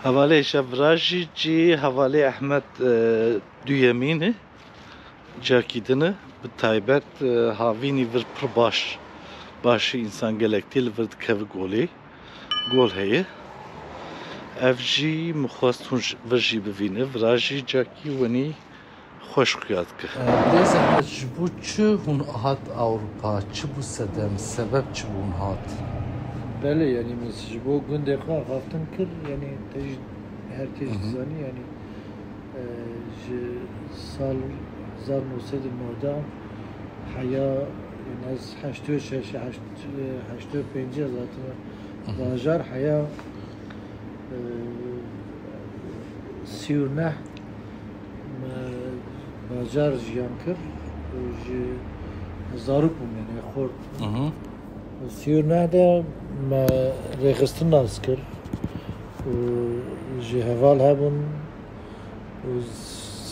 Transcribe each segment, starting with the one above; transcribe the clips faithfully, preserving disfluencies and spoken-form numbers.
Hevalê Şevra jî cî hevalê Ehmed, e, duyemîn e. Cakî din e. Bi taybet, e, havînî vir pir baş, baş e, însan gelek tê li vir dikeve golê. Gol heye. Ev jî min xwest hûn ji vir jî bivîne. Vira jî cakî wenî xweş xuya dike. Lê zehmet ji bo çi hûn hat Ewropa? Çi bû sedem? Sebeb çi bû hûn hat? Belê, yanî min ji bo gundê xwe axaftin kir, yanî te jî her kes Hı hı. dizanî, yanî, e, ji sal hezar neh sed û newde heya, yanî ez heştê şeş, heşt, e, heştê pêncî ez hatime Hı hı. bajar, heya, e, sî û neh me bajar jiyan kir û ji zarok bûm, yanî xort. Hı hı. Sî û neh de me rêxistin nas kir û ji heval hebûn û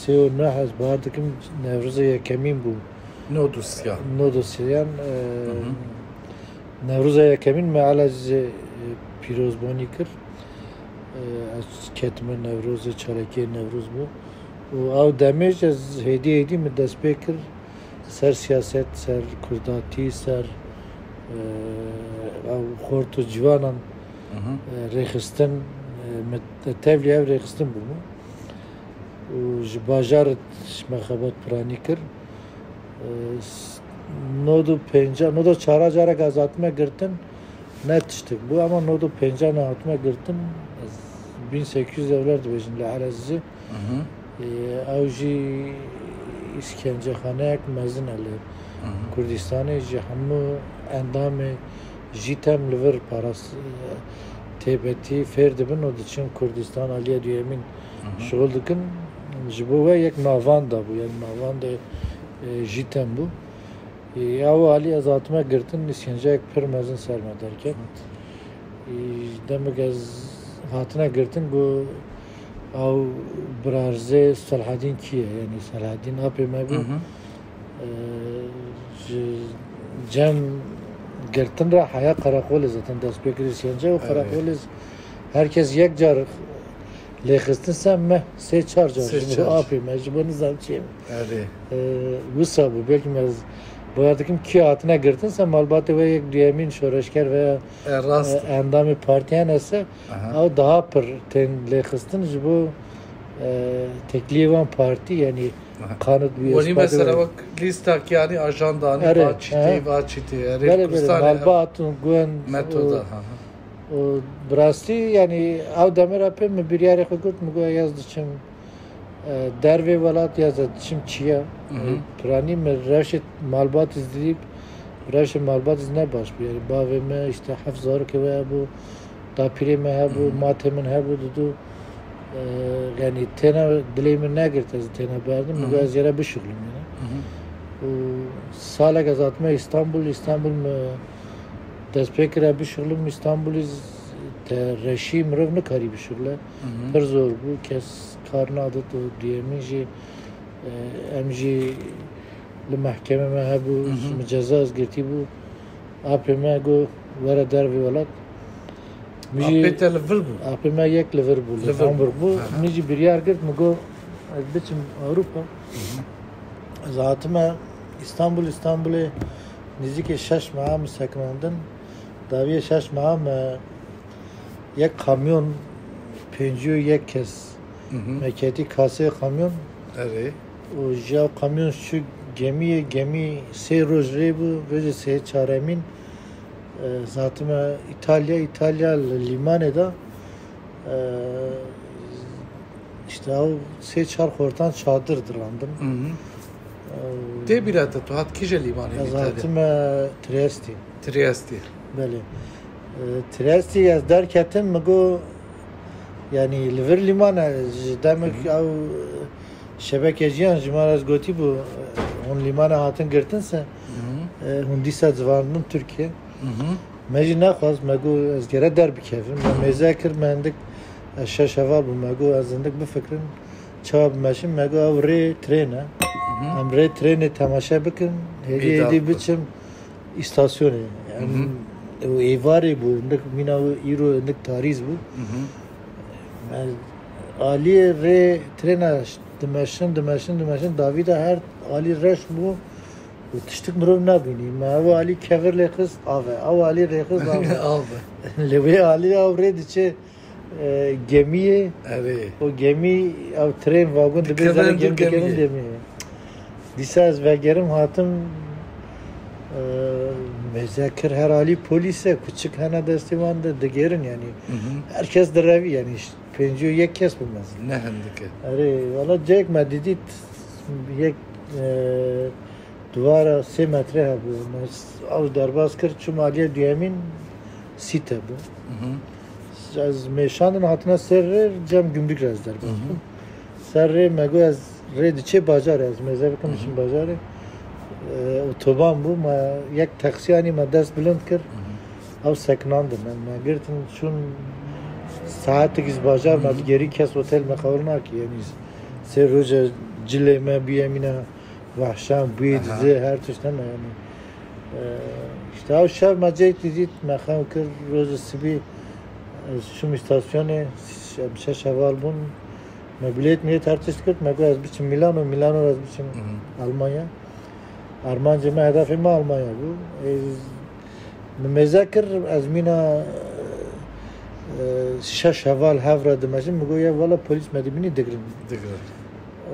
sê û neh ez bawer dikim Newroza yekemîn bû. Nod û sê. Nod û sê yan, e, Hı hı. Newroza yekemîn me Elezîzê, e, pîrozbanî kir. E, ez ketime Newrozê, çalakiyê Newroz bû. Û ew demê jî ez hêdî hêdî min dest pê kir ser siyaset, ser kurdatî, ser, e, ew xort û ciwanan, Hı hı. e, rêxistin, e, min tevlî ev rêxistin bûm. Û ji bajar ji me xebat piranî kir. E, s-, nod û pênca, nod û çara carek ez hatime girtin, ne tiştek bû, ama nod û pênca ne hatime girtin, ez bin sekiz yüz evler dibêjin li Elezîzê. Hı hı. E, ew jî îşkencexaneyek mezin e li Hı hı. Kurdistanê, ji hemû endamê JÎTEM li vir parast-, têbetî fêr dibin û diçin Kurdistan aliya duyemîn Hı hı. şixul dikin. Ji bo we yek navenda bû, yani navendê, e, JÎTEM bû. E, ew alî ez hatime girtin, îşkenceyek pir mezin ser me derket. E, demek ez hatine girtin, got, ew birarzê Selahedîn kî ye? Yani Selahedîn apê me bû. Hı hı. E, ji cem girtin re heya qereqolê zaten dest pê kir, îşkence û Evet. qereqolê herkes yek car lêxistin ser me, sê çar car Sê ji bo çar. apê me, ji bo nizam çê me. Erê. E, wisa bû, belkî me ez bawer dikim kî hatine girtin ser malbatê we yek duyemîn şoreşger veya, E, rast. e, endamê partiyan hese, Aha. ew daha pir tên lêxistin ji bo, e, tekliyê wan partî, yani Aha. kanûn bûye Wenî ispat mesela wê. wek lîstak yani ajandanî Erê, va çîtê, aha. va çîtê, erê Belê, belê, Kurdistanê ev malbat û gund metoda, û, ha, ha. û bi rastî yani ew demê re pê min biryarê xwe girt, min got, "Ez diçim, e, dervê welat ya ez diçim çiya." Hı hı. E, piranî min rewşê malbatî didî, rewşê malbatî ne baş bû. Yani bavê me işte heft zarokê wê hebû, dapîrê me hebû, Hı hı. matê min hebû, didu. E, yani têna dilê min negirt, ez têna berdim, Hı hı. ez yere bişuxlim yani. Hı hı. Û salek ez hatime İstanbul, İstanbul mi dest pê kire bişuxlim, İstanbulî z-, te reşî mirov nikarî bişuxle. Hı hı. Pir zor bû, kes kar nadit û duyemîn jî, e, em jî li mehkeme me hebû, Hı hı. ji min ceza ez girtî bû. Apê me got, "Were dervê welat." Min jî Apê te li vir bû? Apê me yek li vir bû, li Li vir bû. Hamburg bû. Aha. Min jî biryar girt, min got, "Ez biçim Ewropa." Hı hı. Ez hatime İstanbul, İstanbulê nêzîkê şeş meha min sekinandin. Dawiyê şeş meha me yek kamyon, pêncî û yek kes Hı hı. me ketî kasê kamyon. Erê. Û ji ew kamyon çû gemiyê, gemî sê roj rê bû, rojê sê çaremîn, e, ez hatime İtalya, İtalya li lîmanê de, e, işte ew sê çar xortan çadir dirandin. Hı hı. E, Tê bîra te tu hat kîje lîmanê Ez Îtalya? hatime Triestî. Triestî. Belê. E, Triestî ez derketim, min got, yani li vir lîman e, ji demek Hı hı. ew şebeke jiyan ji me re ez gotî bû, hûn lîmana hatin girtin se, Hı hı. e, hûn dîsa civandin Tirkiye. Hı hı. Me jî nexwest, me got ez gere derbikevim. Me mêze kir, me hindik, ez şeş heval bû, me got ez hindik bifikirim. Çawa bimeşim, me got ew rê trên e. Hı hı. Em rê trênê temaşe bikin, hêdî Bîdar hêdî bû. biçim îstasyonê. Em Hı hı. û êvarê bû, hindik mîna wê îro hindik tarîz bû. Hı hı. Me aliyê rê trêna dimeşin, dimeşin, dimeşin. Davî de her alî reş bû û tiştik mirov nebînî. Me ew alî kevir lê xist, ave. Ew alî rê xist, ave. Ave. Lê wê alî ew rê diçe, e, gemiyê. Erê. O gemî, ew trên, vagon dibe zere gemî, dikerin demiyê. Dîsa ez vegerim hatim, e, mêze kir, her alî polîs e, kuçik hene destê wan de digerin, yanî. Hı hı. Her kes direvî, yanî, pêncî û yek kes bû mezin. Ne hindik e. Erê, wala cek me didît, yek, e, duvara sê metre hebû. Me s-, ew derbas kir, çûm aliyê duyemîn, sîte bû. Hı hı. Ez mêşandin, hatine ser rê, cem gümrük re ez derbas bûm. Ser rê me got ez rê diçê bajarê, ez mêze bikim, biçim bajarê. E, otoban bû, me yek taksî anî, me dest bilind kir. Ew sekinandin, me, me girtin, çûn saetek ji bajar, me digerî kes otel me qewil nakî, yanî sê roja cilê me bûye mîna vehşan, bûyê dizi, her tişt hene, yanî. E, işte ew şev me ceyt didît, me xem kir, roja sibî ez çûm îstasyonê, em şeş heval bûn, me bilêt milêt her tişt girt, me got ez biçim Milano, Milano ez biçim Almanya. Armancê me, hedefê me Almanya bû. Ê, min mêze kir, ez mîna, e, şeş heval hev re dimeşin, min got ya wala polîs me dibînî digirin. Digirin.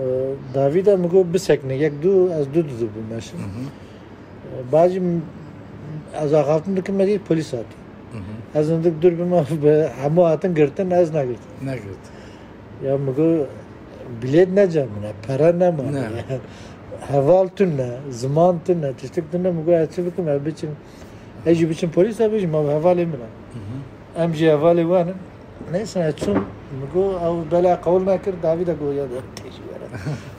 E, Davî de min got bisekine, yek du, ez du du bimeşim. E, bacî m-, ez axaftin dikim, me dît polîs hatî. Ez hindik dûr bime, bi hemû hatin girtin, ez negirtim. Negirt. Ya min got, bilêt ne cem min e, pere ne mane. Heval tune, ziman tune, tiştik tune, min got, ez çi bikim, ez biçim, ez jî biçim polîsa bêjim, ev hevalê min e. Em jî hevalê wan in. Neyse, ez çûm, min got, ew bela qewil nekir, Davî de got, ya de têjî were.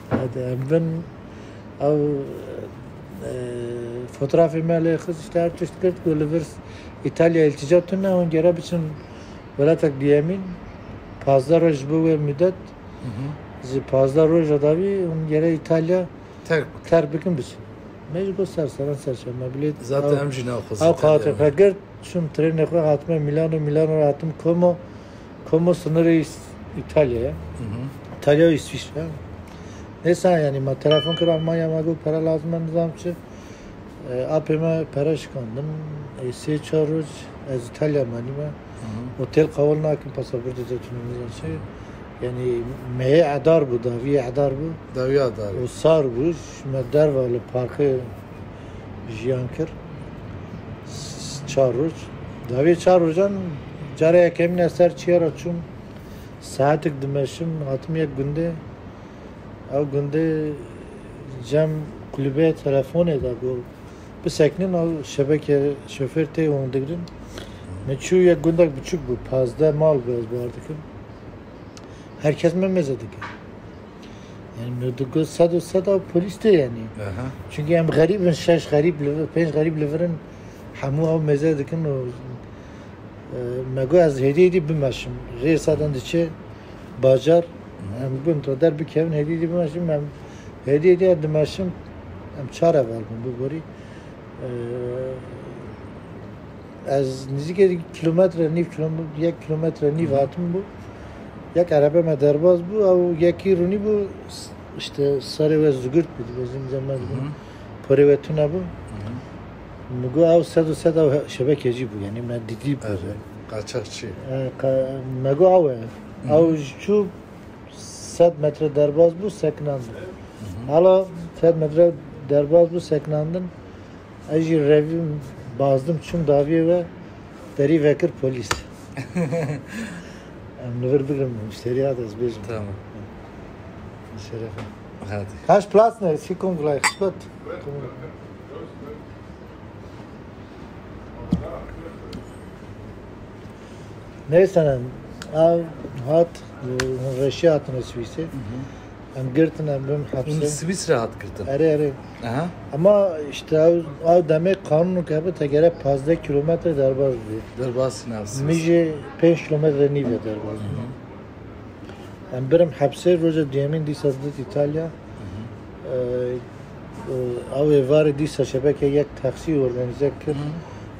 Hadi, em bin, ew, e, fotoğrafê me lê xist, işte her tişt kir, got, li vir İtalya iltica tune, hûn gere biçin welatek duyemîn, pazdeh roj ji bo wê mudet, ji pazdeh roja dawî hûn gere İtalya terk bikin, biçin. Me jî got ser seran ser çav, me bilêt. Zaten ew, em jî naxwazin ew Îtalya qate xwe girt, çûm trênê xwe, hatime Milano, Milano hatim Como, Como sınırı İs-, İtalya'ya. İtalya ve İsviçre. Neyse, yani me telefon kir Almanya, me got pere lazim e, nizam çi. E, apê me pere şikandin. E, sê çar roj ez Îtalya manîme. Otel qewil nakin, pasaportê te tune nizam çi. Yani meyê edar bû, daviyê edar bû. Dawiya dar. Û sar bû, ji me derva li parkê jiyan kir. S-, çar roj. Daviyê çar rojan cara yekemîn ez ser çiya re çûm. Saetek dimeşim, hatim yek gundê. Ew gundê cem kulübê telefonê de got, bisekinin, ew şebeke şofêr tê hûn digirin. Me çû yek gundek biçûk bû, pazdeh mal bû ez bar dikim. Her kes me mêze dike. Yani me digot sed û sed ew polîs tê yani. Aha. Çünkü em xerîb in, şeş xerîb li vir, pênc xerîb li vir in, hemû ew mêze dikin û, e, me got ez hêdî hêdî bimeşim. Rê sadan diçe bajar, em gun to der bikevin, hêdî hêdî bimeşim, em hêdî hêdî dimeşim, em çar heval bûn bi borî. E, Ez nizîkê kilometre nîv, kilome-, yek kilometre nîv hatim bû. Yek erebe me derbas bû, ew yekî rûnî bû, s-, işte serê we zugurt bû, dibêjin cem me dibin. Porê we tune bû. Mi got ew sed û sed ew he-, şebeke jî bû, yani me didî bû. Evet, kaçakçı. E, ka-, me got ew e. Ew ji çû sed metre derbas bû, sekinandin. Hala sed metre derbas bû, sekinandin. Ez jî revîm, bazdim, çûm daviyê we, derî vekir polîs. Em li vir bigrim, müşteriya da ez bêjim. Tamam. Şerefe. Hadi. Kaç Platz ne? Sie kommen gleich. Ist gut. Neyse, em, ev hat, e, reşî hatine Swîsê. Em girtin, em bim hepsê. Hûn Swîsre hat girtin? Erê, erê. Aha. Ama işte ew, ew demê qanûn ke bi te gere pazdeh kilometre derbas bî. Derbas nav Swîs. Min jî pênc kilometre nîv e derbas bû. Em birim hepsê, roja duyemîn dîsa dit Îtalya. Ew ê varê dîsa şebeke yek taksî organîze kir.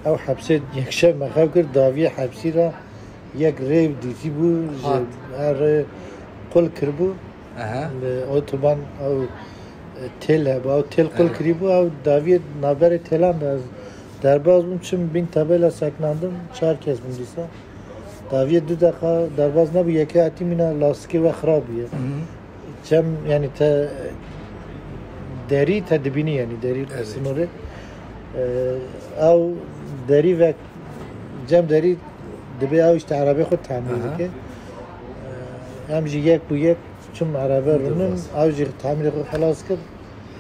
Ew hepsê yekşev me xew kir, daviyê hepsî re Yek rê dîtî bû, ji Hat. her rê qul kiribû. Aha. Li otoban ew, e, têl hebû, ew têl qul Evet. kirîbû, ew daviyê navberê têlan de ez derbaz bûm, çim bîn tabela sekinandim, çar kes bûn dîsa. Daviyê du deqa derbaz nebû, yekê hatî mîna lastikê we xirab bûye. Hı hı. Cem, yani te derî te dibînî, yani derî Evet. sînorê. E, ew derî ve Cem derî dibê ew işte erebe xwe tamir Aha. dike. E, em jî yek bû yek çim erebe Dibas. rûnin, ew jî tamir xwe xelas kir.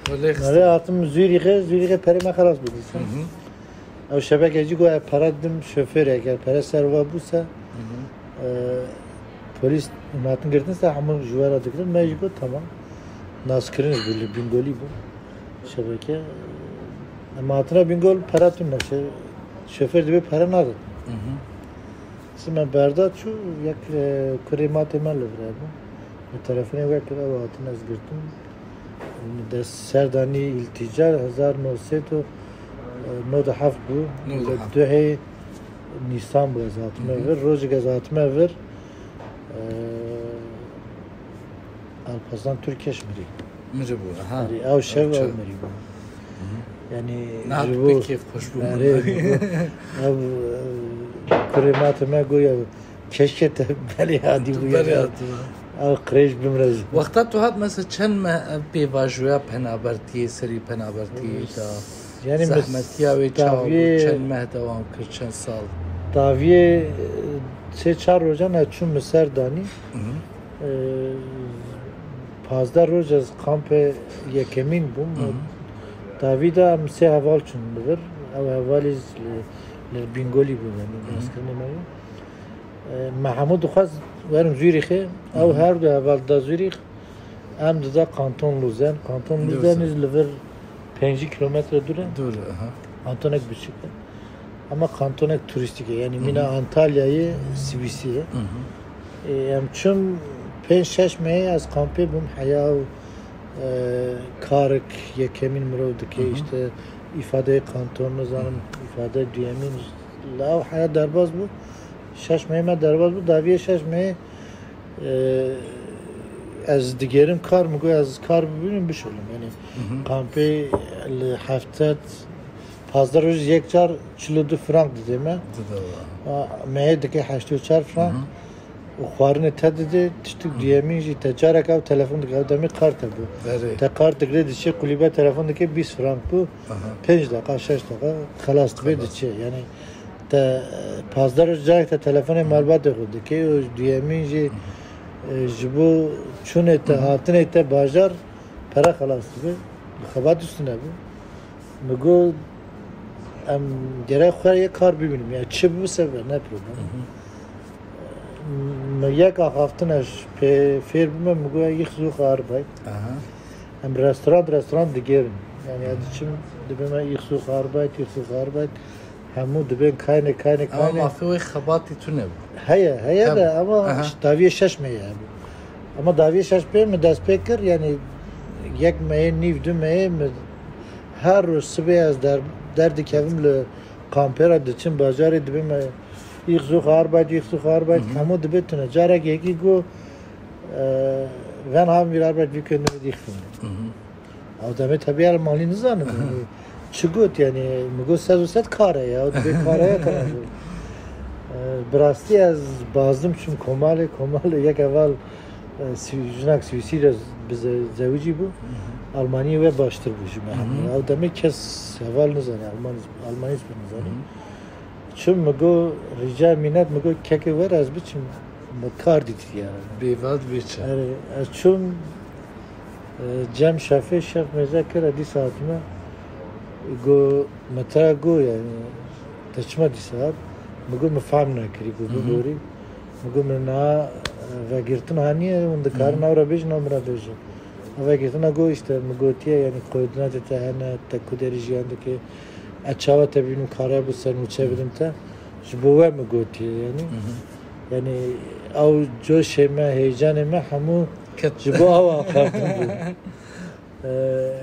Wele Nerê hatim Zurîxê, Zurîxê perê me xelas bû dîsa. Hı hı. Ew şebeke jî got, "Ev pere dim şofêrek, ev pere ser we bûse, Hı hı. e, polîs hatin girtin se hemû ji we re digirin." Me jî got, "Tamam." Naskirin bû, li Bîngolî bû şebeke. Em hatine Bîngol, pere tune, şe-, şofêr dibê pere nade. Hı hı. Sima berda çû, yek, e, kurê matê me li vir hebû. Me telefonê wekir, ew hatin ez girtim. De serdanî îltîca hezar neh sed û nod û heft bû. Nod û heft. Li duhê Nîsan bû ez hatime Hı hı. vir. Rojek ez hatime vir, e, Alparslan Türkeş mirî. Mirî bû, aha. Erê, ew şev Ew ew çev. mirî bû. Hı hı. Yani Nihat ji bo pek keyfxweş bû. Erê, ji bo ev, e, kurê matê me goya keşke te belê hadî bû Belê ya. hatî bû. Ew qirêj bimre ji. Wexta tu hat mesela çend meh ev pêvajoya penabertiyê, serî penabertiyê da? Yani Zehmetiya wê çawa bû? Çend meh dewam kir, çend sal? Daviyê, e, sê çar rojan ez çûm min ser danî. Hı hı. E, pazdeh roj ez kampê yekemîn bûm. Hı hı. Davî de em sê heval çûn li vir. Ew hevalî li, li Bîngolî bû, yani Hı hı. naskirinê me bû. E, me hemû dixwest werin Zurîxê. Ew Hı hı. her du heval da Zurîx, em dida Kanton Luzern. Kanton Luzern. Luzern ji li vir pêncî kilometre dûr e. Dûr e, aha. Kantonek biçûk e. Ama kantonek turîstîk e. Yani mîna Hı hı. Antalyayê, Sibîsî ye. Hı hı. E, em çûm pênc şeş mehê ez kampê bûm. Heya û, e, karek yekemîn mirov dike, Hı hı. işte îfadeyê kanton, nizanim Hı hı. îfade duyemîn. Li ew heya derbas bû. Şeş mehê me derbas bû. Daviyê şeş mehê, e, ez digêrim kar, min got ez kar bibînim bişulim. Yani Hı hı. kampê li heftet, pazdeh roj yek car çil û du frank didê me. Dide wa. A, mehê dike heştê û çar frank. Hı hı. Û xwarinê te didê, tiştik Hı hı. duyemîn jî te carek ew telefon dike, ew demê kart hebû. Erê. Te kart digre diçe kulîbe telefon dike bîst frank bû. Aha. Pênc deqa, şeş deqa xelas dibe Xelas. diçe. Yani te, e, pazdeh roj carek te telefonê malbatê xwe dike. Û duyemîn jî, Hı hı. e, ji bo çûnê te, Hı hı. hatinê te bajar pere xelas dibe. Bi xebat üstüne bû. Mi got, em gerek xwe yê kar bibînim. Ya çi bibe se be, ne problem. Hı hı. Mi yek axaftin ez pê fêr bime, mi got, "Ich suche Arbeit." Aha. Em restoran, restoran digerin. Yani ez diçim, dibime, "Ich suche Arbeit, ich suche Arbeit." Hemû dibên kayne, kayne, Ama kayne. mafê wê xebatî tune bû. Heye, heye Hebe. de ama Aha. işte daviyê şeş mehê hebû. Ama daviyê şeş mehê min dest pê kir, yani yek mehê nîv, du mehê min her roj sibê ez der, derdikevim li kampê re diçim bajarê dibime, "Ich suche Arbeit, ich suche Arbeit", Hı hı. hemû dibe tune. Carek yekî got, e, "Wann haben wir Arbeit, wir können dich finden." Hı hı. Ew demê tebî Almanî nizanim. Yani, çi got yani, mi got sed û sed kar e ya, dibê kar e ya, tamam. E, bi rastî ez bazdim çûm komalê, komalê yek heval, e, Swî-, jinak Swîsî re bi ze-, zewicî bû. Hı hı. Almanî we baştir bû ji me. Hı hı. Ew demê kes heval nizane, Almanî, Almanî zî nizane. Hı hı. Çûm mi got, rica minnet, mi got, "Keke wer ez biçim, mi kar dîtiye." Bêvad bêçe. Erê, ez çûm, e, Cem Şefê, şef mêze kir, ez dîsa hatime. Got, "Mi te got, yani, te çima dîsa hat?" Mi got, "Mi fehm nekirî, got, Hı hı. biborî." Mi got, "Mi na, e, vegirtin haniye, hûn dikarin Hı hı. ew re bêjin, ew min re bêjin." Ev vegirtina got, işte, mi gotiye, yani, koordinatê te hene, te ku derî jiyan dike, ez çawa te bînim, kare bû ser nûçe bidim te. Ji bo we mi gotiye, yani. Hı hı. Yani, ew coşê me, heyecanê me hemû Ket. ji bo ew axaftin bû. Ee,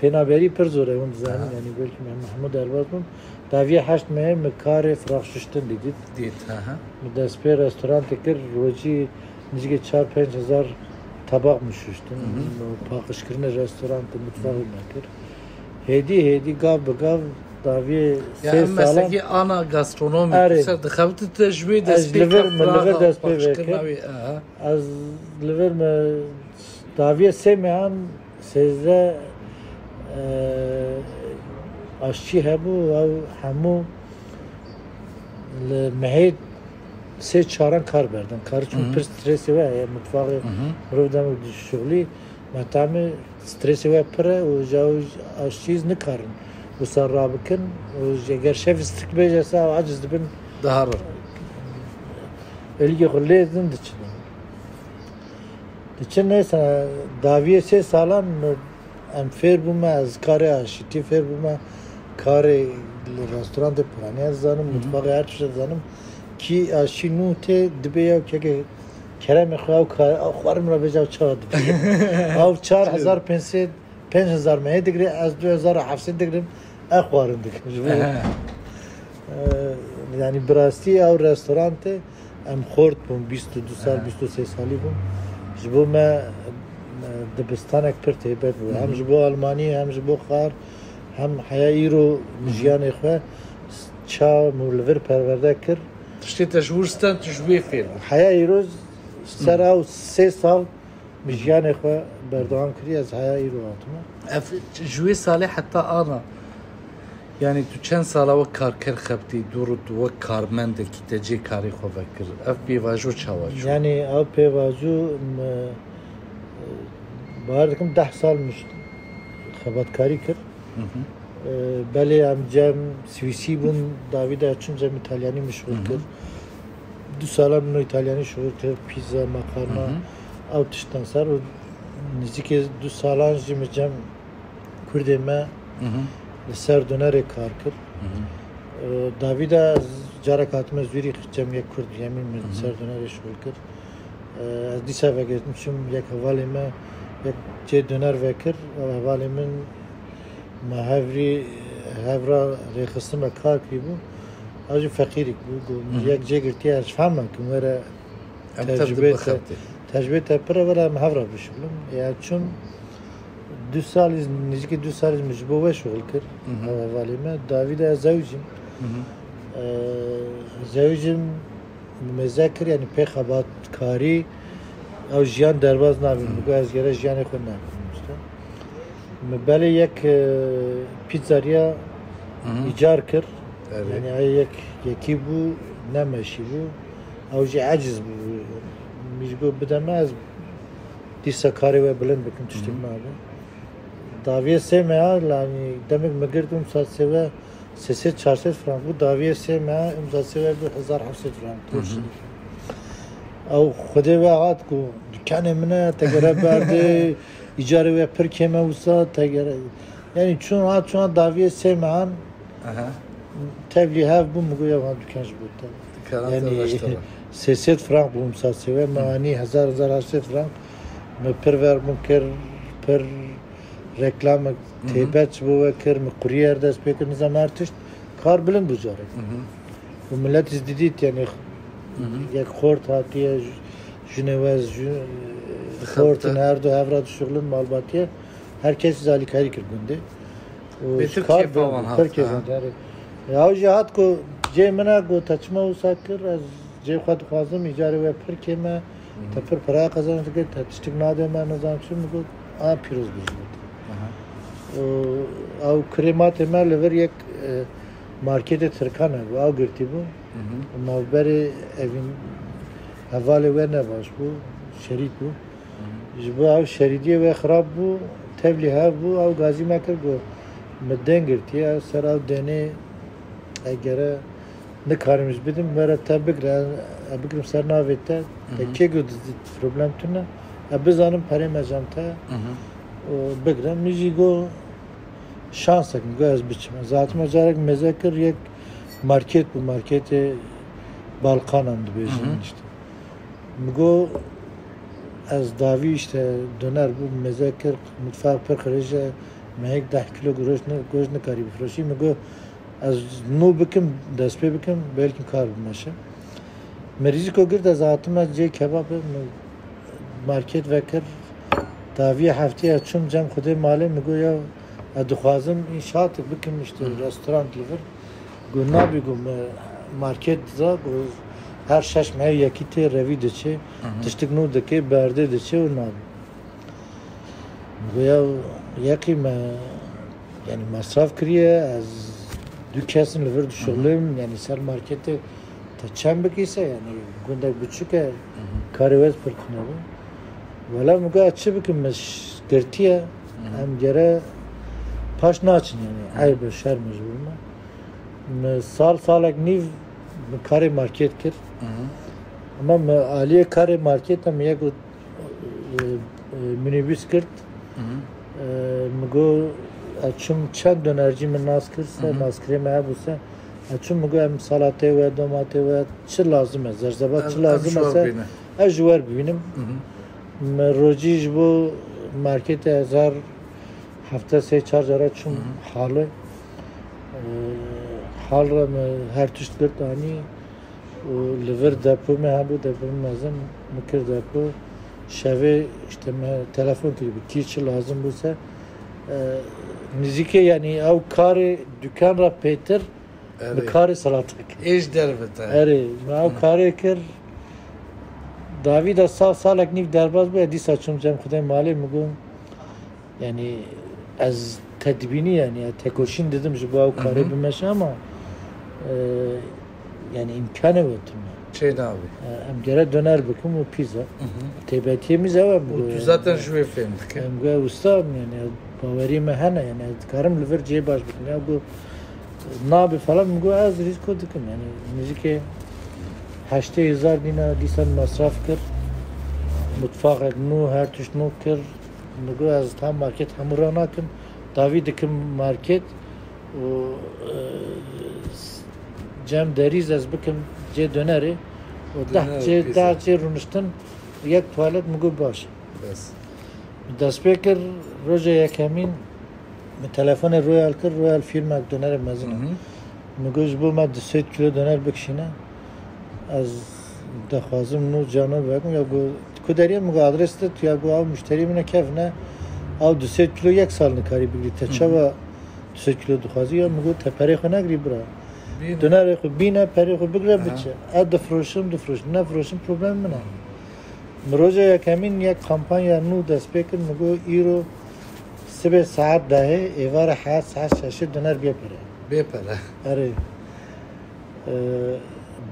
Pênaberî pir zor e, hûn dizanin, Aha. yanî belkî me Mehmûd derbas bûm. Daviye heşt mehê min karê firaxşuştin didît. Dît, aha. Min dest pê restorantê kir, rojî nizîkê çar pênc hezar tabak min şuştin. Hı hı. Paqijkirinê restorantê, mutfaxê me kir. Hêdî hêdî, gav bi gav, daviye Ya sê em salan meslekî ana gastronomî Erê. ser dixebitin te ji wê Ez dest pê li vir, ket min li vir firaxa dest pê paqijkirina vekir. wê, aha. Ez li vir me daviye sê mehan sêzdeh, e, aşçî hebû, ew hemû li mehê sê çaran kar berdin. Kar çûn Hı hı. pir stresê we heye, mutfaxê Hı hı. mirov dem dişuxulî, metamê stresê we pir e û ja û aşçî nikarin wisa rabikin û eger şef stik bêje sa aciz dibin. Diherin. Elîgê xwe lê din diçin. Diçin neyse, daviyê sê salan em fêr bûme, ez karê aşitî fêr bûme, karê li restorantê piraniya dizanim, Hı hı. mutfaxê her tişt dizanim. Kî aşî nû tê dibe ya keke keremê xwe ew kar, ew xwarin min re bêje ew çawa dibe. Ew çar hezar pênc sed, pênc hezar mehê digre, ez du hezar û heft sed digrim, ev xwarin dikim. Ji bo, Aha. e, yanî bi rastî ew restorantê em xort bûn, bîst û du sal, Aha. bîst û sê salî bûn. Ji bo me, e, dibistanek pir taybet bû. Hı Hem hı. ji bo Almanî, hem ji bo xar, hem heya îro Hı hı. jiyanê xwe çawa min li vir perwerde kir. Tiştê te ji wir stand, tu ji wê fêr bû. Heya îro ser Hı. ew sê sal Min jiyanê xwe berdewam kiriye, ez heya îro hatime. Ev ji wê salê heta ana, yanî tu çend sala wek karker xebitî, dûr û tu wek karmendekî te cê karê xwe vekir. Ev pêvajo çawa çû? Yanî ew pêvajo min, e, bawer dikim deh sal min xebatkarî kir. Hı hı. Ee, belê em cem Swîsî bûn, davî de çûn cem Îtalyanî min şixul Hı hı. kir. Du sala min îtalyanî şixul kir, pîza, makarna, Hı hı. ew tiştan ser û nizîkê du salan jî min cem Kurdê me Hı hı. li ser donerê kar kir. Hı hı. Ee, davî de ez carek hatime Zûrîx cem yek Kurd yemîn min Hı hı. ser donerê şixul kir. Ee, ez dîsa vegirtim, çûm yek hevalê me, yek cê doner vekir, ew hevalê min me hevrî, hevra rêxistin me kar kirîbû. Ew jî feqîrîk bû, got, Hı hı. yek cê girtiye, ez fehma kim were Em tev tecrübê dibe te, xebitê. tecrübê te pir e, were em hevra bişuxulin. Ya çûm du salî, nêzîkî du salî min ji bo we şuxul kir, Hı hı. ew hevalê me. Davî de ez zewicîm. Hı hı. Ee, zewicîm mêze kir, yanî pê xebatkarî ew jiyan derbas nabin. Hı. Min got, ez gere jiyanê xwe nekim işte. Min belê yek, e, pîzzeriya Hı hı. îcar kir. Evet. Yanî ew yek yekî bû, ne meşî bû. Ew jî eciz bû. Min jî got, bide me, ez dîsa karê we bilind bikim, tiştek Hı hı. nabe. Daviyê sê meha, yanî demek min girt, û misal sê we sê sed çar sed frank bû, daviyê sê meha, û misal sê we bû hezar heft sed frank. Hı hı. Ew xwedê we hat ku, dükkanê min e, te gere berdê, îcarê we pir kêm e wisa, te gere, yanî çûn hat, çûn hat daviyê sê mehan, Aha. tevlî hev bû, min got, ya van dükkan ji bo te. Dükkanan Yanî, te baştara. sê sed frank bû, misal sê we, me Hı. anî hezar, hezar heft sed frank, me pir ver bûn kir, pir reklamek Hı hı. têbet ji bo we kir, min kuryer dest pê kir, nizam her tişt, kar bilind bû carek. Hı hı. Û millet jî didît, yanî Hı hı. yek xort hatiye, j-, jinê we, ji-, Dixebite. xortin her du hevra dişuxulin malbatiye, her kes jî alîkarî kir gundê. Û Bêtir kar kêfa bilind wan bû, hat, pir kêfan ha. diyarê. Ya ew jî hat ku cê min e, got, te çima wisa kir, ez cê xwe dixwazim, îcarê we pir kêm e, Te pir para qezenc dikir, te tiştik nade me, nizam çi, min got, a pîroz bû ji bo te. Aha. Û ew krêmatê me li vir yek, e, marketê Tirkan hebû, ew girtî bû. Hı hı. Û navberê evîn hevalê we ne baş bû, şerît bû. Hı hı. Ji bo ew şerîdiyê we xirab bû, tevlî hev bû, ew gazî me kir, got, min dên girtiye, ser ew dênê egere Nikarim ji bidim, were te bigre, ez bigirim ser navê te, te Hı hı. kê got problem tune, ez bizanim perê me cem te Hı hı. û bigre. Min jî got şansek, min got ez biçim. Ez hatime carek mêze kir, yek market bû, marketê Balkanan dibêjin Hı hı. işte. Min got ez davî işte doner bû, mêze kir, mutfak pir qirêj e, Mehek deh kilo goşt ne-, goşt nikarî bifroşî. Min got, ez nû bikim, destpê bikim, belkî kar bimeşe. Min rîziko girt, ez hatime cê kebabê, min market vekir. Daviya heftê ez çûm cem xwedê malê, min got, ya ez dixwazim înşaatek bikim, işte, restoran li vir. Got, nabî, got, me market diza, got, her şeş meh yekî tê revî diçe, tiştik nû dike, berdê diçe û nabî. Goya yekî me, yani, mesraf kiriye, ez du kesin li vir dişuxulim, yani, ser marketê te çend bikîse, yani, gundek biçûk e, karê wez pir tune bû. Wela min got, çi bikim, me ş-, girtiye, em gere paş naçin, yani, eyb e, şerm e ji bo me. Me sal, salek nîv me karê market kir. Ama me aliyê karê marketa me yek e, e, minibus girt. E, min got, ez çûm çend donercî min nas kir, se naskirê me hebû se. Ez çûm, min got, em salatê we, domatê we, çi lazim e, zerzebat çi lazim e se, ez ji wer bibînim. Me rojî ji bo marketê ez her hefte sê çar cara çûm halê. E, hal re me her tişt girt anî. Û li vir depo me hebû, depo mezin, min kir depo. Şevê, işte, me telefon kirî, bi kî çi lazim bû se. E, nizîkê, yani, ew karê dukan re pêtir, bi karê salata kir. Êş dervite. Erê, me ew karê kir. Davî de sal, salek nîv derbas bû, dîsa çûm cem xwedê malê, min got, yani, ez te dibînî, yani, ez tekoşîn didim ji bo ew karê bimeşe, ama, e, yani, îmkanê we tune. Çê nabî. E, em gere doner bikim û pîza. Têbetiyê min ew e, û tu zaten ji wê fêm dike. Em got, usta, yani, bawerî me hene, yani, ez dikarim li vir cihê baş bikim. Ya got, nabê falan, min got, ez rîsko dikim, yani, nizîkê heştê hezar dînar dîsan mesraf kir. Mutfaxek nû, her tişt nû kir. Min got, ez tam market hemû ranakim. Davî dikim market û, e, cem derîz ez bikim cê donerê û deh cê, deh cê rûniştin, yek tuwalet, min got baş. Bes. Min dest pê kir, roja yekemîn min telefonê Royal kir, Royal firmek donerê mezin e. Min got, ji bo me du sed kilo doner bikişîne. Ez dixwazim nû cana vekim. Ya got, ku deriyê, min got, adres de tu, ya got, ew muşterî min e, kevn e. Ew du sed kilo yek sal nikarî bigirî. Te çawa du sed kilo dixwazî? Ya min got, te perê xwe negirî bira. Donerê xwe bîne, perê xwe bigire, biçe. Ez difroşim, difroşim. Nefroşim, problem min e. Min roja yekemîn yek kampanya nû dest pê kir. Min got, îro sibê saet dehê, êvarê heya saet şeşê doner bê pere. Bê pere. Erê. E,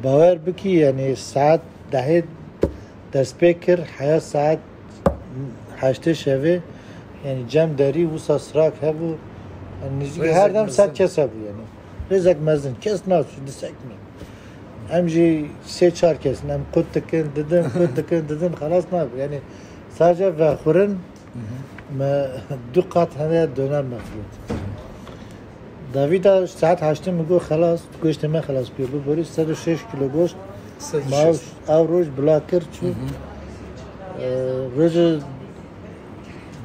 bawer bikî, yani, saet dehê dest pê kir, heya saet heştê şevê, yani, cem derî wisa sirak hebû. Yani, nizîkî her dem sed kes hebû, yani. Rêzek mezin, kes naçû, disekine. Em jî sê çar kes in, em qut dikin, didin, qut dikin, didin, xelas nabû. Yani, sadece vexurin, me du qat hene doner me firot. Davîda saet heştê min got, xelas, goştê me xelas bûye. Bi borî sed û şeş kilo goşt. Sed û şeş. Ma ew, ew roj bila kir çû. E, rojê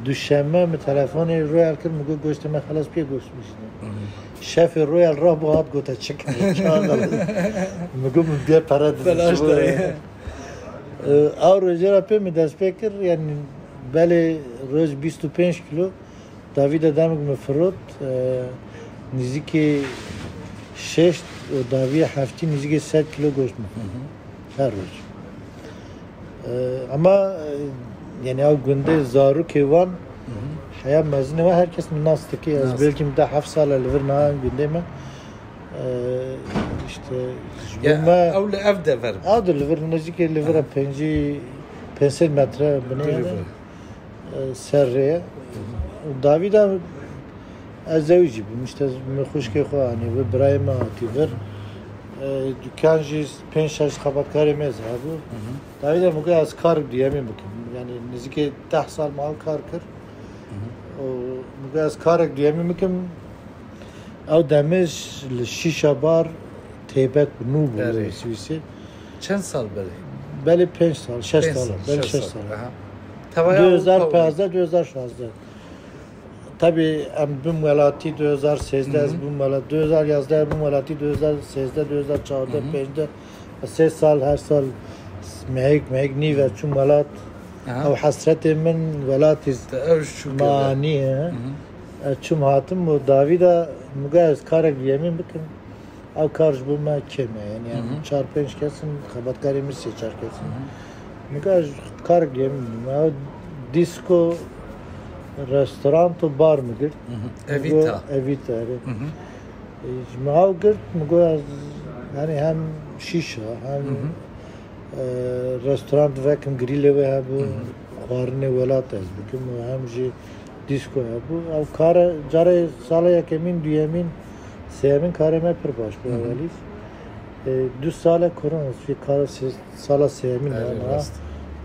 duşeme min telefonê Royal kir, min got, goştê me xelas bûye, goşt bişîne. Şefê Royal rabû hat gote, çi kir? Min got, min bê pere didin. Belaş dayê. E, ew rojê re pê min dest pê kir, yani belê roj bîst û pênc kilo. Davîda demik min firot, e, nizîkî şeşt û daviya heftî nizîkî sed kilo goşt min firot. Her roj. E, ama, e, yani ew gundê zarokê wan, heya mezinê wan her kes min nas dike. Ez belkî min deh heft sal e li vir niha gundê me. E, işte, ji bo me ew li ev dever. Ew de li vir nizîkî li vir e pêncî, pênc sed metre binê. Li vir. E, ser rê ye. Davîda ez zewicî bûm, işte, min xwişkê xwe anî, bi birayê me hatî vir. E, dukan jî pênc şeş xebatkarê me zî hebû. Davîda min got, ez karek duyemîn bikim. Yani nizîkê deh sal me ew kar kir. Û min got, ez karek duyemîn bikim. Ew demê ji li şîşa bar taybet bû, nû bû li Swîsê. Çend sal belê? Belê pênc sal, şeş sal, belê şeş sal. Aha. Tevaya du hezar pazdeh, du hezar şazdeh. Tabii em bûm welatî du hezar sêzdeh, ez bûm welat-, du hezar yazdeh bûm welatî, du hezar sêzdeh, du hezar çardeh, pêncdeh, sê sal, her sal mehek mehek nîve çûm welat. Aha. Ew hesretê min welatî Te ew ji çû manî ye. Hı hı. Ez çûm hatim û davî de min got ez karek bi yemîn bikim. Ew kar ji bo me kêm e. Yanî em Hı hı. çar pênc kes in, xebatkarê min sê çar kes in. Hı hı. Min got ez karek bi yemîn bikim. Ew dîsko, restorant û bar min girt. Hı hı. Min got, Evita. Evita, erê. Hı hı. Ji min ew girt, min got ez, yanî hem şîşa, hem Hı hı. e, restorant vekim, grîlê wê hebû, Hı hı. xwarinê welat ez bikim û hem jî dîsko hebû. Ew kare carê sala yekemîn, duyemîn, sêyemîn karê me pir baş bû Hı hı. ewelî. E, du sale korona, vê kare sê-, sala sêyemîn Erê, ya niha. rast.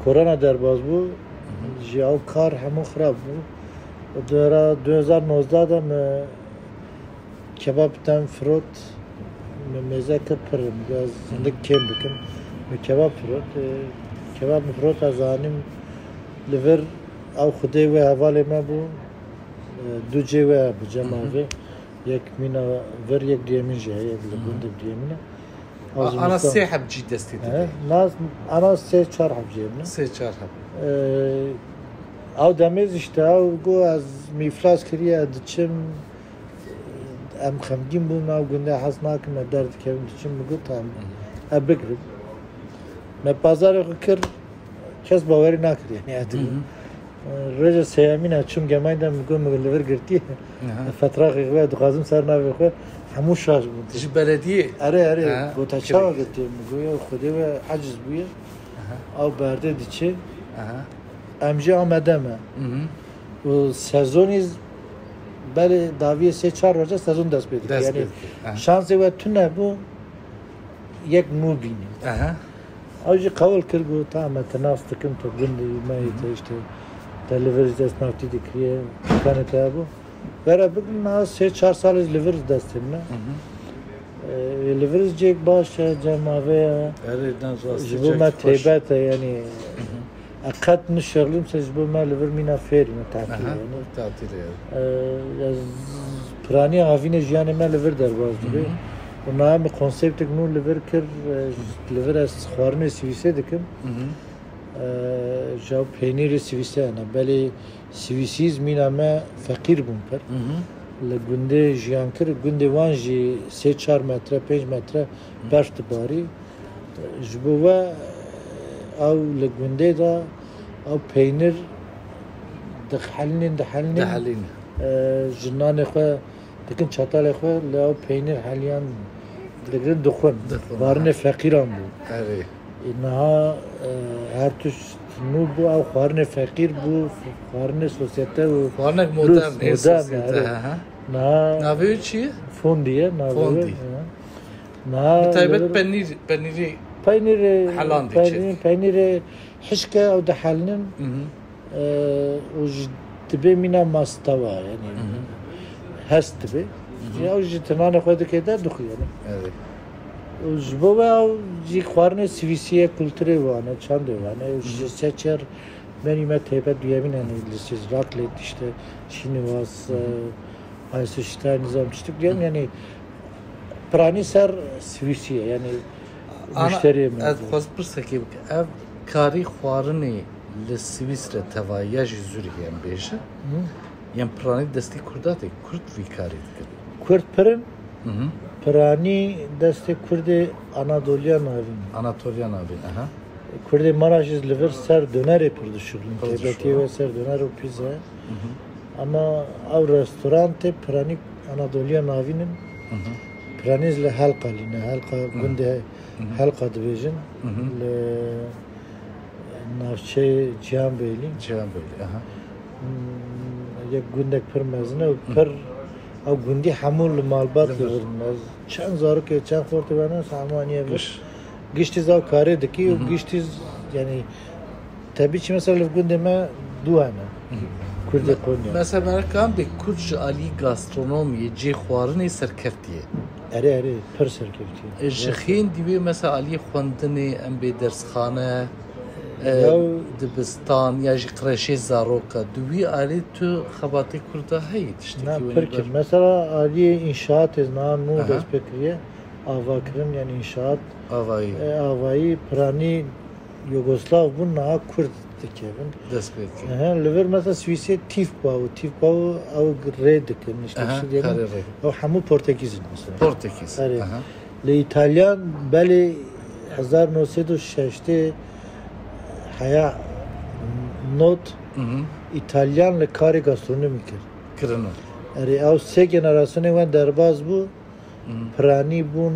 Korona derbas bû. Hı hı. Ji ew kar hemû xirab bû. Û dora du hezar nozdeh de me kebab tem firot, me mêze kir pir, em got ez hindik kêm bikim. Me kebab firot, e, kebab min firot, ez anîm li vir ew xwedê wê hevalê me bû, e, du cê wê hebû cem Hı hı. avê. Yek mîna vir, yek duyemîn jî heye, li Hı hı. gundê duyemîn e. A-, Azim ana Usta. Sê heb cî destê He, te de. nas-, ana sê çar heb cê min e. Sê çar heb. E, ew demê zî işte, ew got ez mi îflas kiriye, diçim, em xemgîn bûn, ew gundê hez nakin, me derdikevin, diçim, min got, tamam, Hı hı. ev bigirin. Me pazarê xwe kir, kes bawerî nakir, yanî, ev Hı hı. digirin. Roja sêyemîn e çûm Gemay de, min got, min li vir girtiye. Aha. Fetraxê xwe, dixwazim ser navê xwe, hemû şaş bûn. Ji belediyê? Erê, erê. Ha, Got, te çawa girtiye? Min got, ya Xwedê we eciz bûye. Aha. Ew berdê diçe. Aha. Em jî amade me. Hı hı. Û sezonî z-, belê daviyê sê çar roja sezon dest pê dike. Dest Yanî pê dike. Aha. şansê we tune bû, yek nû bînî. Aha. Ew jî qewil kir, got, "Tamam, me te nas dikim, tu gundî me yê Hı hı. te işte, te li vir ji dest navtî dikiriye, kanê te hebû. Were bikin, niha sê çar sal ez li vir destê min e." Hı hı. Ee, li vir cêk baş e, cem avê ye. Erê, ne rastî Ji bo cek me xweş. taybet e, yanî. Hı hı. Ez qet nişexlim se ji bo me li vir mîna fêrî me tatil Aha, yanî. tatil e. Ee, ez piranî havînê jiyanê me li vir derbas dibe. Hı hı. Û niha min konseptek nû li vir kir, e, li vir ez xwarinê Swîsê dikim. Hı hı. Ee, ji ew peynîrê Swîsê hene. Belê Swîsî zî mîna me feqîr bûn pir. Hı hı. Li gundê jiyan kir, gundê wan jî sê çar metre, pênc metre Hı. berf dibarî. Ji bo we ew li gundê de ew peynir dihelînin, dihelînin. Dihelînin. Ee, ji nanê xwe dikin çatalê xwe, li ew peynir heliyan digirin, dixwin. Dixwin, Xwarinê ha. feqîran bû. Erê. Ê, niha, e, her tişt nû bû, ew xwarinê feqîr bû, xwarinê sosyete û Xwarinek lûs, modern, ê modern, sosyete, erê. he, he. Niha Navê wî çi ye? Fondî ye, navê Fondî. wê, he. Niha Bi taybet li vir penîr, penîrê peynîrê, helan diçe. peynîrê, peynîrê hişke ew dihelinin. Hı hı. Ee, û ji dibê mîna mastewa, yanî Hı hı. hest dibe. Hı hı. Ya ji tinanê xwe dike de dixwe, yanî. Evet. Û ji bo we ew jî xwarinê Swîsî ye, kulturê wan e, çandê wan e. Û Hı hı. ji seçer benî me taybet duyemîn, yanî li siz raclette, işte, Şînivas, Hı hı. e, Eisenstein, nizam tiştik diyen, Hı. yanî piranî ser Swîsî ye, yanî Ana, muşteriyê me ez bû. xwest pirsekê bike. Ev karî xwarinê li Swîsre teva ya jî Zurîhê em bêje. Hı. Yên piranî destê Kurda tê. Kurd vî karî dikin. Kurd pir in, Hı hı. piranî destê Kurdê Anadoliya navîn. Anatoliya navîn, aha. Kurdê me ra jî li vir ser donerê pir dişuxulin. Pir Taybetiyê dişuxulin. we ser doner û pîza ye. Hı hı. Ama ew restorantê piranî Anadoliya navîn in. Hı hı. Piranî li Helqa lîne. Helqa Hı. gundê Hı hı. Helqa dibêjin. Hı hı. Li navçeyê Cihanbeylî. Cihanbeylî, aha. Hmm, yek gundek pir mezin e û Hı. pir ew gundî hemû li malbat Li vir. li vir in. Ez çend zarokê, çend xortê we ne, hemû aniye vir. Giş. Giştî zav karê dikî û Hı hı. giştî z-, yanî Tebî çi mesela li gundê me du hene. Hı hı. Kurdê Me-, Konya. Mesela merak em bê Kurd ji alî gastronomiyê, cê xwarinê serkeftiye. Erê, erê, pir serkeftiye. E, ji Gerçekten. xêndî wê mesela alî xwendinê em bê dersxane, e, dibistan ya jî kreşê zaroka. Di wî alî tu xebatê Kurda heyî tiştekî Na, winî pir kir. Mesela aliyê înşaatê niha nû Aha. dest pê kiriye. Avakirin, yani înşaat. Avayî. E, avayî, piranî Yugoslav bûn, niha Kurd dikevin. Dest pê dikin. Ehe, li vir mesela Swîsê Tiefbau, Tiefbau ew rê dikin, işte Aha, bir şey diyelim. Karê rê. Ew hemû Portekîz in mesela. Portekîz. Erê. Aha. Li Îtalyan belê hezar neh sed û şeştê heya not Hı hı. Îtalyan li karê gastronomî kir. Kirino. Erê, ew sê generasyonê wen derbas bû. Hı. Piranî bûn,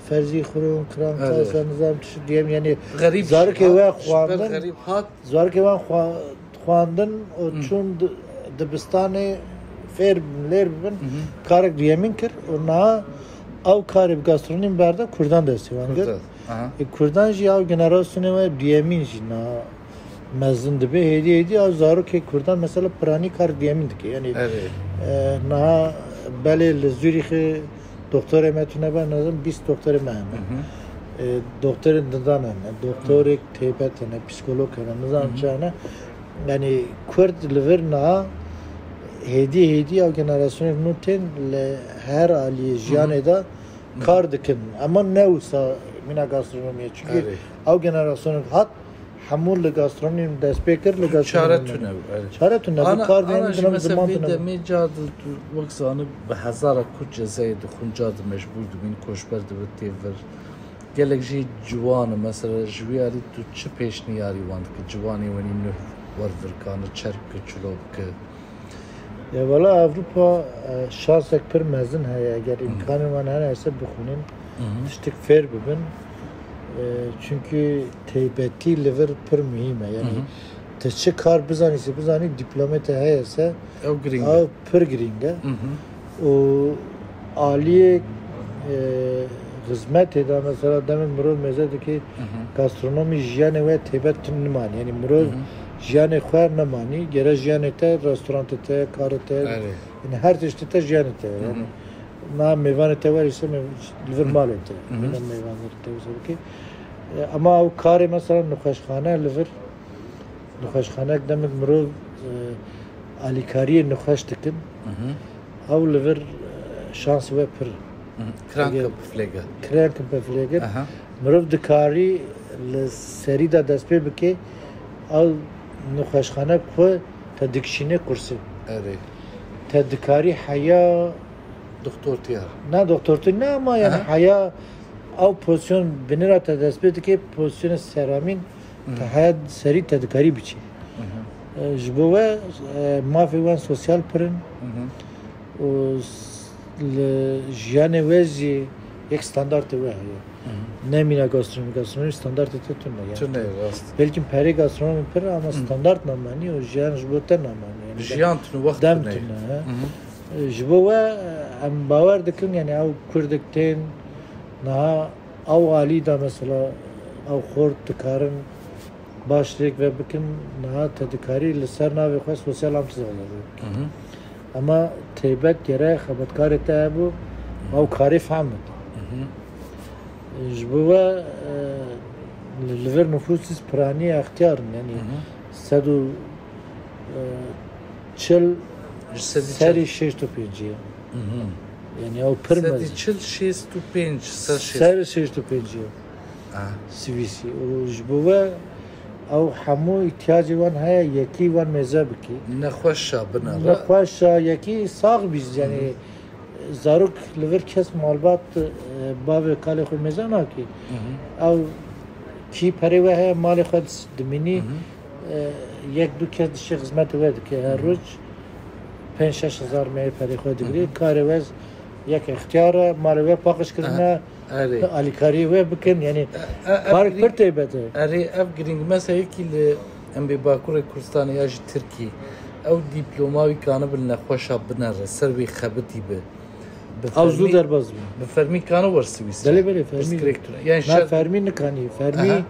ferzî xurûn, kiran, Evet. Kasa, nizam, tişt diyem, yani Xerîb zarokê jî we hat, ji ber xwendin, xerîb hat. Zarokê wen xwa-, xwendin û Hı. çûn di-, dibistanê fêr bibin, lêr bibin, Hı hı. karek duyemîn kir û niha ew karê bi gastronomî berda Kurdan destê wan girt. Kurdan. Aha. E, Kurdan jî ew generasyonê we duyemîn jî niha mezin dibe. Hêdî hêdî ew zarokê Kurdan mesela piranî kar duyemîn dike. Yani, Erê. e, niha belê li Zurîxê doktorê me tune be, nizam bîst doktorê me hene. Hı hı. E, doktorên dindan hene, doktorek Hı. taybet hene, psîkolog hene, nizam Hı hı. çi hene. Yani Kurd li vir niha hêdî hêdî ew generasyonên nû tên li her aliyê Hı hı. jiyanê de Hı. kar dikin. Ama ne wisa mîna gastronomiyê. Çünkü Erê. ew generasyonên hat hemû li gastronomî dest pê kir, li gastronomî Çare tune, erê. Çare tune, bi Ana, kar ana diyemîn jî dina mesela ziman vê tune. demê car di tu wek zanî bi hezara Kurd cezayê dixwin, car di mecbûr dibîn koçber dibi tê vir. Gelek jî ciwan in, mesela ji wî alî tu çi pêşniyarî wan dikî? Ciwanê wenî nuh wer vir kane, çerk bike, çilo bike. Ya wala Ewropa, e, şansek pir mezin heye, eger Hı. îmkanên wan hene hese bixwînin, Hı hı. tiştek fêr bibin. E, çünkü teybetî li vir pir muhîm e. Yani Hı hı. te çi kar bizanî se bizanî, diplomê te heye se, Ew girîng e. ew pir girîng e. Hı hı. Û aliyê, e, xizmetê de mesela demê mirov mêze dike Hı hı. gastronomî jiyanê we taybet nimanî. Yani mirov Hı hı. jiyanê xwe nemanî, gere jiyanê te, restorantê te, karê te, Erê. yani her tiştê te jiyanê te. Hı hı. Yani na mêvanê te werî se mêv-, li vir Hı. malê te. Hı hı. Mêvan mêvanê te wisa bike. E, ama ew karê mesela nixweşxane li vir, nixweşxanek demek mirov, e, alîkariyê nixweş dikin. Hı hı. Ew li vir, e, şansê we pir. Hı hı. Kranke Eger biflege. Kranke biflege. Aha. Mirov dikarî li serî de dest pê bike, ew nixweşxane ku te dikişîne kursê. Erê. Te dikarî heya Doktor tiyar. Na doktor tu ne ama yani Aha. heya ew pozisyon binira te dest pê dike pozisyonê seramîn Hı. te heya serî te dikarî biçî. Hı hı. E, ji bo we, e, mafê wan sosyal pir in Hı hı. û s-, li jiyanê we jî yek standartê we heye. Hı hı. Ne mîna gastronomî, gastronomî standartê te tune yani. Tune, rast. Belkî perê gastronomî pir ama Hı. standart namanî û jiyan ji bo te namanî. Yani Jiyan tune, wext dem tune. tune, he. Hı hı. E, ji bo we, e, em bawer dikin yani ew kurdek tên niha ew alî de mesela ew xort dikarin baş rêk ve bikin, niha te dikarî li ser navê xwe sosyal amtizê ve bikin. Hı hı. Ama taybet gere xebatkarê te hebû, ew karê fehmit. Hı hı. Ji bo we, e, li, li vir nufûsî piranî extiyar in, yani Hı hı. sed û, e, çil Ji sedî serî çil. şêst û pêncî ye. Hı hı. Yani ew pir Sedî mezin. çil, şêst û pênc, ser şêst. Ser şêst û pêncî ye. Ah. Sivîsî. Û ji bo we ew hemû îhtiyacê wan heye, yekî wan mêze bikî. Nexweşa binere. Nexweşa, yekî sax bî, yani Hı hı. zarok li vir kes malbat, e, bavê kalê xwe mêze nakî. Hı hı. Ew kî perê we heye, malê xwe dis-, dimînî, Hı hı. e, yek du kes dişê xizmetê we dike. Her Hı hı. roj pênc şeş hezar meyê perê xwe digirê. Hı hı. Karê we yek extiyar e, malê we paqij kirine, Aha. Erê. alîkariyê we bikin. Yani E, e, ev karek girîng, pir taybet e. erê, ev girîng. Mesela yekî li em bê Bakurê Kurdistanê ya jî Tirkî, ew dîploma wî kanibin nexweşa binere, ser wê xebitî bi. Bi Ew zû fermî, derbas bû. bi fermî kano wer Swîsrê? Belê, belê, fermî. Pirsgirêk tune. Yani Na, şer- fermî nikanî. Fermî, Aha.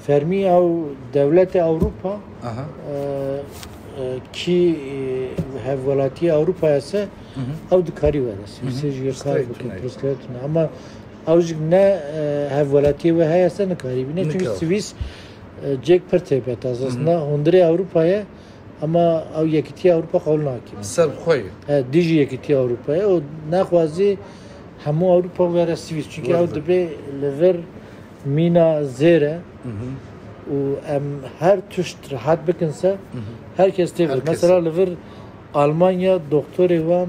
fermî ew dewletê Ewropa, Aha. e, e, kî, e, hevwelatiyê Ewropa ya se, Hı hı. ew dikarî were. Swîsrê Hı hı. jî kar Pirsgirêk bike, tune. pirsgirêk tune. Ama ew jî ne, e, hevwelatiyê we heye se nikarî bîne. Çünkü Nikar. Swîs E, cêk pir têbet e. Esasında hundirê Ewropa ye, ama ew yekîtiya Ewropa qebûl nake. Ser xwe ye. E, dijî yekîtiya Ewropa ye. Û nexwazî hemû Ewropa were Swîs. Çünkü ew dibê li vir mîna zêr e. Û em her tişt rehet bikin se, her kes tê vir. Mesela li vir Almanya doktorê wan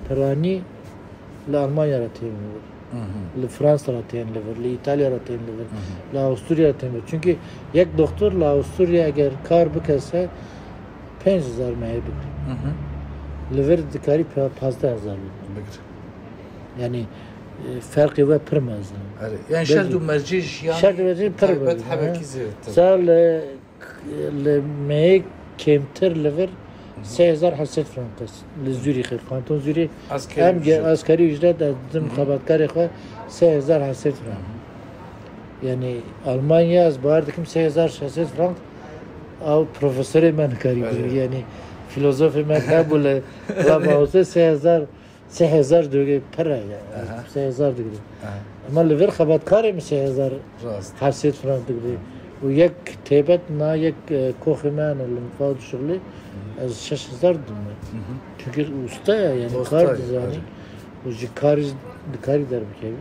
piranî li Almanya re tên li vir. Li Fransa re tên li vir, li Îtalya re tên li vir, li Avusturya re tên li vir. Çünkü yek doktor li Avusturya eger kar bike se pênc hezar mehê bigre. Li vir dikarî pa-, pazdeh hezar bigre. Bigre. Yani, e, ferqê we pir mezin. Erê. Yani şert û mercê jiyan şert û mercê pir taybet mezin, hebekî zêdetir. Sal, e, li meyê kêmtir li vir sê hezar heft sed frank e. Li Zürîxê, kanton Zürî, em ge-, askerî ücret ez dim xebatkarê xwe sê hezar heft sed frank. Yani Almanya ez bawer dikim sê hezar şeş sed frank ew profesorê me nikarî bigirî. Yani filozofê me hebû li Ramawse sê hezar sê hezar digirê pir e yani. Sê hezar digirê. Ama li vir xebatkarê min sê hezar heft sed frank digirê. Û yek têbet na yek, e, koxê me hene li mitfax dişuxulê, ez şeş hezar didim. Çünkü usta ye yani, kar dizanî. Û ji karî, dikarî derbikevî.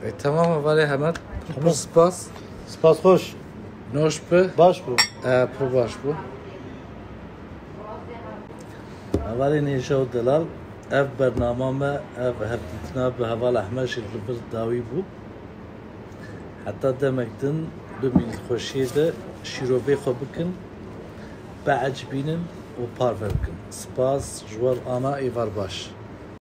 E, tamam, hevalê Hemed. Tamam. Pir spas. Spas xweş. Noş bi. Baş bû. E, pir baş bû. Hevalên hêja û delal, ev bernama me, ev hevdîtina bi heval Ehmed jî li vir dawî bû. Heta demek din bimînin di xweşiyê de, şîrovê xwe bikin, biecibînin û parve bikin. Spas ji we re, ana êvar baş.